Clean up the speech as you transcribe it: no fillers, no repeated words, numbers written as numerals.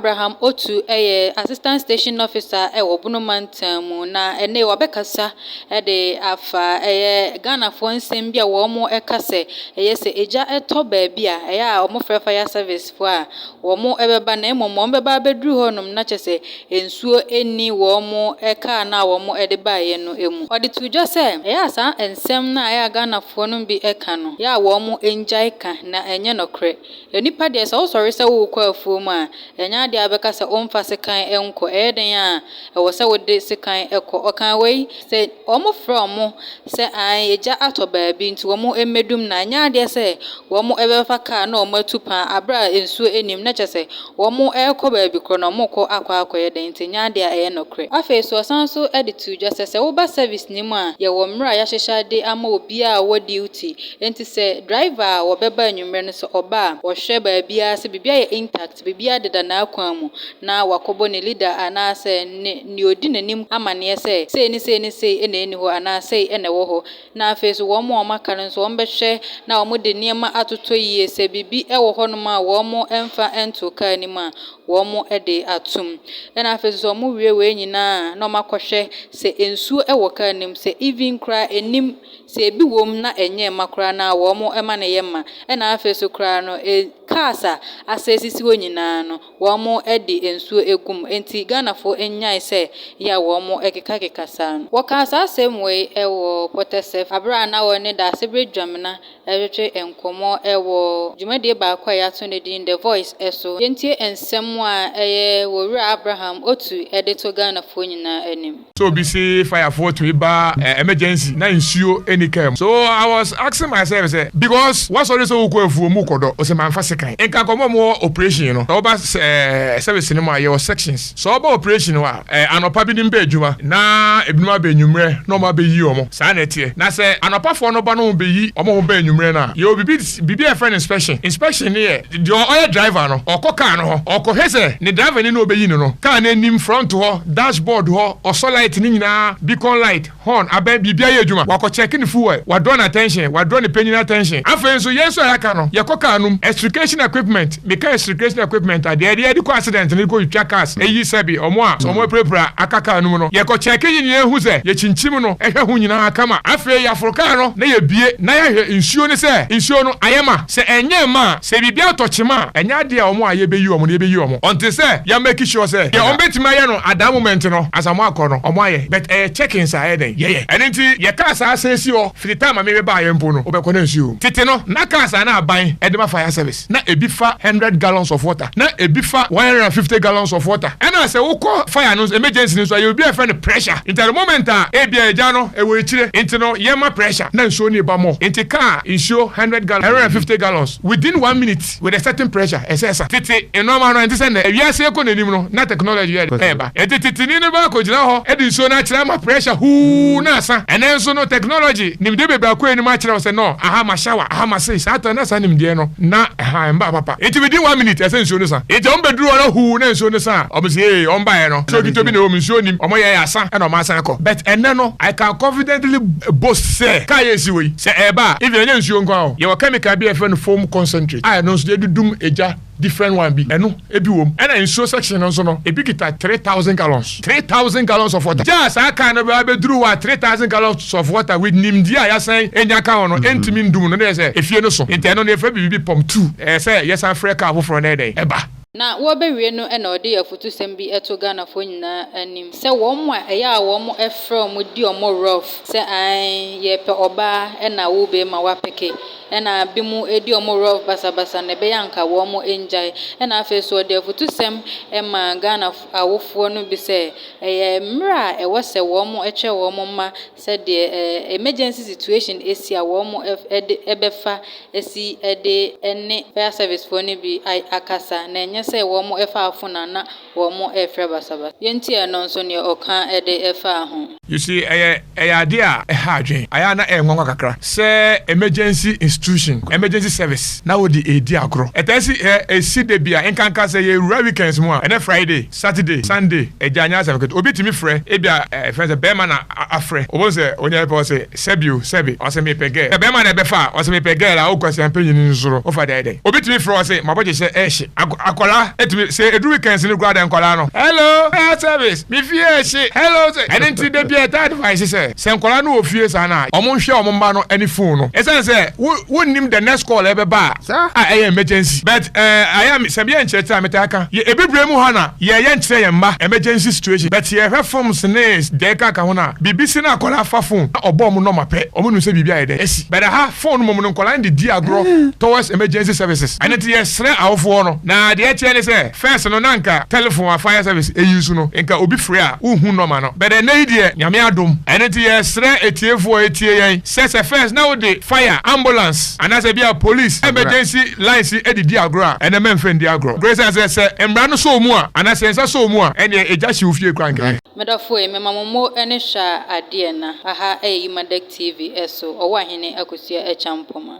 Abraham Otu yɛ Assistant Station Officer wɔ Bono Mantam mu, na ɛnnɛ yi wabɛkasa de afa ɛyɛ Ghanafoɔ nsɛm bi a wɔka sɛ ɛyɛ sɛ egya tɔ baabi a, ɛyɛ a wɔfrɛ fire service foɔ a, wɔbɛba na mmom wɔbɛba abɛduru hɔnom na kyerɛ sɛ nsuo nni wɔn kaa no a wɔde baeɛ no mu. Ɔde too dwa sɛ ɛyɛ a saa nsɛm no a ɛyɛ a Ghanafoɔ no bi ka no, ɛyɛ a wɔngyae ka na ɛnyɛ nokorɛ. Onipa deɛ, sɛ wosɔre sɛ worekɔ afuom a, ɛnyɛ adeɛ a wobɛka sɛ womfa sekan nkɔ. Ɛyɛ dɛn a, ɛwɔ sɛ wode sekan kɔ. Ɔkaa wei, sɛ wɔfrɛ wɔn sɛ ae, egya atɔ baabi nti wɔmmɛdum no a, ɛnyɛ adeɛ sɛ wɔbɛfa kaa na wɔatu paa berɛ a nsuo nnim, na kyerɛ sɛ wɔrekɔ baabi korɔ no, wɔrekɔ akɔ akɔyɛ dɛn nti ɛnyɛ adeɛ a ɛyɛ nokorɛ. Afei nso, ɔsan nso de too dwa sɛ, sɛ woba service no mu a, yɛwɔ mmerɛ a yɛahyehyɛ de ama obiara a ɔwɔ duty. Enti sɛ driver a wɔbɛba anwummerɛ no sɛ ɔba a, wɔhwɛ baabiara sɛ biribiara yɛ intact, biribiara deda n'akwan mu, na wakɔbɔ ne leader anaasɛ ne nea ɔdi n'anim amaneɛ sɛ sei ne sei ne sei na ɛnni hɔ anaa sei na ɛwɔ hɔ. Na afei nso wɔn a wɔaka no nso wɔbɛhwɛ na wɔde nneɛma atotɔ yie, sɛ biribi wɔ hɔnom a wɔmfa nto kaa no mu a, wɔde atom. Ɛna afei nso sɛ wɔwie wei nyinaa a, na wɔakɔhwɛ sɛ nsuo wɔ kaa no mu, sɛ even koraa ɛnnim. Sɛ ebi wom na ɛnyɛɛ ma koraa no a, wɔma no yɛ ma. Ɛna afei nso koraa no, cars a asɛe sisi hɔ nyinaa no, wɔde nsuo gu mu. Enti Ghanafoɔ nnyae sɛ yɛ a wɔkekakeka saa no. Wɔkaa saa asɛm wei wɔ Pɔtɛsɛf aberɛ a na wɔne Daasebrɛ Dwamena retwetwe nkɔmmɔ wɔ dwumadie baako a yɛato no din The Voice so. Yɛntie nsɛm a ɛyɛ Owura Abraham Otu de to Ghanafoɔ nyinaa anim. Sɛ obi se fire foɔ tumi ba emergency na nsuo nni car mu so I was asking myself sɛ because wasɔre sɛ wokɔ afuo mu kɔdɔ ɔsɛ manfa sekan nka nkɔmɔ ɔmo wɔ operation no sɛ woba service no mu a yɛwɔ sections sɛ woba operation hɔ a anɔpa binom bɛ adwuma na ebinom aba anwummerɛ na ɔmo abɛyi ɔmo saa na ɛteɛ na sɛ anɔpa foɔ no ba na ɔmo bɛyi ɔmo a ɔmo ba anwummerɛ no a yɛwɔ bibi biribi a yɛfrɛ no inspection. Inspection no yɛ deɛ ɔyɛ driver no, ɔkɔ car no hɔ, ɔkɔhwɛ sɛ ne driver ni na ɔbɛyi no no, car no anim, front hɔ, dashboard hɔ, ɔsɔ light no nyinaa, beacon light, horn, abɛn, biribiara yɛ adwuma. Wakɔ check ne fuel, wadraw n'attention, wadraw ne panyin attention. Afei nso, yɛn nso a yɛaka no, yɛkɔ car no mu, extrication equipment, meka extrication equipment a, deɛ yɛde kɔ accident no de kɔtwitwa cars, ɛyi sɛbe wɔn a wɔapirapira aka car no mu no, yɛkɔ check nyinaa hu sɛ yɛkyinkyim no, hwɛ ho nyinaa kama. Afei yɛaforo car no na yɛbue na yɛahwɛ nsuo no sɛ nsuo no ayɛ ma. Sɛ ɛnyɛɛ ma a, sɛ biribi atɔ kyema a, ɛnyɛ adeɛ a wɔn a yɛbɛyi wɔn no yɛbɛyi wɔn until sɛ yɛ make sure sɛ deɛ wɔn bɛtumi ayɛ no at that moment no ansa wɔn akɔ no wɔn ayɛ but ɛyɛ checkings a ɛyɛ dɛn yɛyɛ. Ɛno nti yɛ cars a asan asi hɔ firi time a me mebaeɛ mpo no wobɛkɔ na nsuo wɔ mu. Tete no na cars a na aban de ma fire service. Na ebi fa hundred gallons of water, na ebi fa 150 gallons of water. Ɛna sɛ wokɔ fire no nso, emergency no nso a, yɛwɔ bi a yɛfrɛ no pressure. Nti at the moment a ebia egya no ɛwɔ akyire nti no, yɛma pressure na nsuo no reba more. Nti car nsuo hundred gallons, 150 gallons within one minute with a certain pressure ɛsɛ ɛsa. Tete nnoɔma no ɛnte sɛ nnɛ. Ewiase rekɔ n'anim no na technology yɛ dɛn? Ɛreba. Nti teteni no bɛakɔgyina hɔ de nsuo no akyerɛ ama pressure huu na asa. Ɛnnɛ nso no technology, nimdeɛ bebree akɔ anim akyerɛ wo sɛ no, aha ma shower, aha ma sei. Saa time na saa nimdeɛ no na ɛha ɛmba papa. Nti within one minute ɛsɛ nsuo no sa. Nti ɔmo bɛduru hɔ no huu na nsuo no sa a, ɔmo se ee ɔmo baeɛ no nsuo ketewa bi na ɛwɔ mu, nsuo nnim, ɔmo yɛɛ asa ɛna ɔmo asan kɔ. But ɛnnɛ no I can confidently boast sɛ car yi a ɛsi hɔ yi sɛ ɛɛba a even ɛnyɛ nsuo nko ara o, yɛwɔ chemical bi a yɛfrɛ no foam concentrate a ɛno nso yɛde dum egya different one bi ɛno ebi wom ɛna nsuo section no nso no ebi kita 3,000 gallons, 3,000 gallons of water. Gya a saa car no bɛba abɛduru hɔ a 3,000 gallons of water with nimdeɛ a yɛasan anya ka ho no ɛntumi ndum no na yɛ sɛ efie no so nti ɛno no yɛfrɛ biribi pump two ɛyɛ sɛ yɛsan frɛ car foforɔ na ɛyɛ dɛn ɛba. Na wɔrebɛwie no na ɔde afutusɛm bi to Ghanafoɔ nyinaa anim sɛ wɔn a ɛyɛ a wɔfrɛ wɔn di wɔn rough sɛ ae yɛpɛ ɔbaa na wo beema woapeke Ɛna binom di wɔn rough basabasa na ɛbɛyɛ anka wɔn ngyae. Ɛna afei nso ɔde afutusɛm maa Ghana awofoɔ no bi sɛ, ɛyɛ mmerɛ a ɛwɔ sɛ wɔn kyerɛ wɔn mma sɛdeɛ emergency situation si a wɔn de bɛfa si de ne fire service foɔ no bi akasa na ɛnyɛ sɛ wɔn fa phone a na wɔn refrɛ basabasa. Yɛntie ɛno nso deɛ ɔka de faa ho. You see, ɛyɛ adeɛ a ɛha adwene. Ayɛ a na ɛyɛ nwanwa kakra sɛ emergency institution, emergency service na wode redi agorɔ. Ɛtaa si ɛ, ɛsi da bi a, nkanka sɛ yɛwura weekends mu a, ɛnɛ Friday, Saturday, Sunday, agya nyɛ asɛm ketewa. Obi tumi frɛ, ebia ɛ, yɛfrɛ no sɛ bɛrima na afrɛ. Wobɛhu sɛ ɔnya pɛ ɔse, sɛbi o, sɛbi, ɔse mepɛ girl. Sɛ bɛrima na ɛbɛfa a, ɔse mepɛ girl a, wo kwasiampanyini nso no, wofa deɛ ayɛ dɛn? Obi tumi frɛ ɔse, m'abɔgyesɛ ɛrehye. Akwadaa tumi, sɛ ɛduru weekends no koraa deɛ nkwadaa no, hello, fire service, me fie rehye, hello, sɛ, ɛno nti da biara yɛtaa advice sɛ, sɛ nkwadaa no wɔ fie saa no a, wɔn nhwɛ wɔn mma no ne phone no. Ɛsiane sɛ wo, wonnim the next call a ɛbɛba a, a ɛyɛ emergency. But eh, ayɛ a, sɛ meyɛ nkyerɛkyerɛ a metaa ka, yɛ, Abibire mu ha na yɛyɛ nkyerɛ yɛn mma emergency situation, but yɛhwɛ films ne deɛ ɛkeka ho no a, biribi si na akwadaa fa phone na ɔbɔ wɔn nɔma pɛ, wɔn nim sɛ biribi ayɛ dɛn asi. But ɛha, phone mmom no nkwadaa no de di agorɔ towards emergency services. Ɛno nti yɛsrɛ awofoɔ no. Na deɛ ɛteɛ ne sɛ, first no na nka telephone a fire service use no, nka obi frɛ a wonhu nɔma no. But ɛnnɛ yi deɛ, Nyame adom. Ɛno nti yɛsrɛ atiefoɔ a ɛtie yɛn sɛ, sɛ first na wode fire, ambulance, anaasɛ ebia police emergency lines yi de di agorɔ a, ɛnnɛ mɛmfa ndi agorɔ. Ɛsiane sɛ, sɛ mmara no sɔ wo mu a, anaa sɛ nsa sɔ wo mu a, ɛnneɛ egya hye wo fie koraa nka. Medɔfo ei, mema mo mo ne hwɛ a adeɛ na. Aha yɛ Yimadec TV so, Ɔwɔ Ahene Akosua Acheampong.